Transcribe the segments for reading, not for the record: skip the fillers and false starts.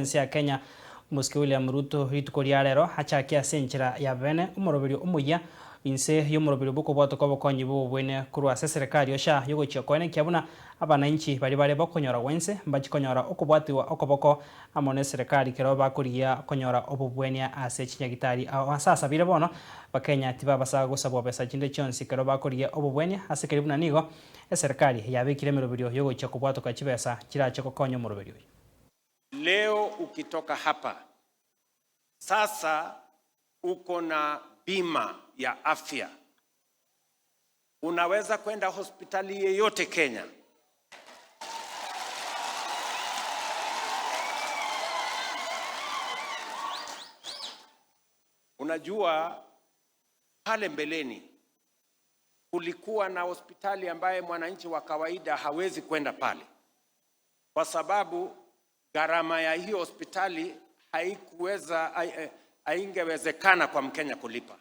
bw'ense ya Kenya Omosike William Ruto rituko ria rero achakie ase enchera ya bene omoroberio omoyia inse y'omoroberio bw'okobwatoka obokonyi bw'obobwene korwa ase eserekari o SHA yogochia koenekia buna abanainchi baria bare bokonyora gwense mbachie konyora okobwatigwa okoboko amo neserekari kero bakorigia konyora obobwenia ase chinyagitari ao ase asabire bono Bakenya tibabasa gosabwa besa chinde chionsi kero bakorigia obobwenia ase keria buna nigo eserekari yabekire emeroberio yogochia kobwatoka chibesa chirache gokonya omoroberio oyo. Leo ukitoka hapa sasa uko na bima ya afya, unaweza kwenda hospitali yeyote Kenya. Unajua pale mbeleni kulikuwa na hospitali ambaye mwananchi wa kawaida hawezi kwenda pale kwa sababu gharama ya hiyo hospitali haikuweza haingewezekana kwa Mkenya kulipa.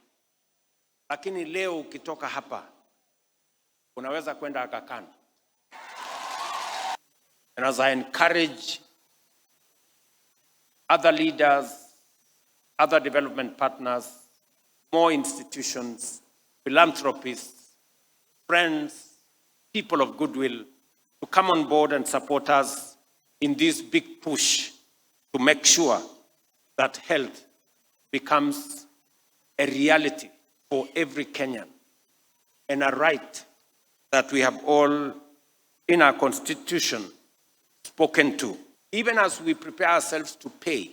Lakini leo ukitoka hapa unaweza kwenda Aga Khan. And as I encourage other leaders, other development partners, more institutions, philanthropists, friends, people of goodwill to come on board and support us in this big push to make sure that health becomes a reality for every Kenyan and a right that we have all in our constitution spoken to. Even as we prepare ourselves to pay,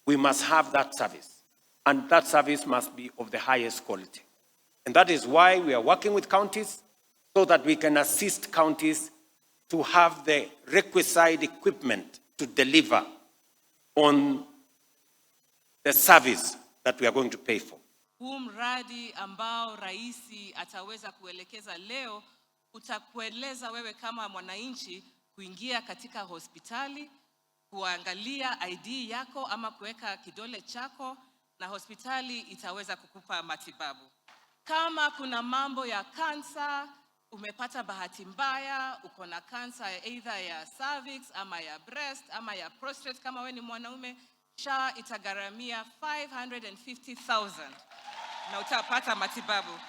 we must have that service. And that service must be of the highest quality. And that is why we are working with counties so that we can assist counties to have the requisite equipment to deliver on the service that we are going to pay for. Huu mradi ambao rais ataweza kuelekeza leo utakueleza wewe kama mwananchi kuingia katika hospitali, kuangalia ID yako ama kuweka kidole chako na hospitali itaweza kukupa matibabu. Kama kuna mambo ya kansa, umepata bahati mbaya, uko na kansa either ya cervix ama ya breast ama ya prostate, kama we ni mwanaume, SHA itagharamia 550,000 na utapata matibabu.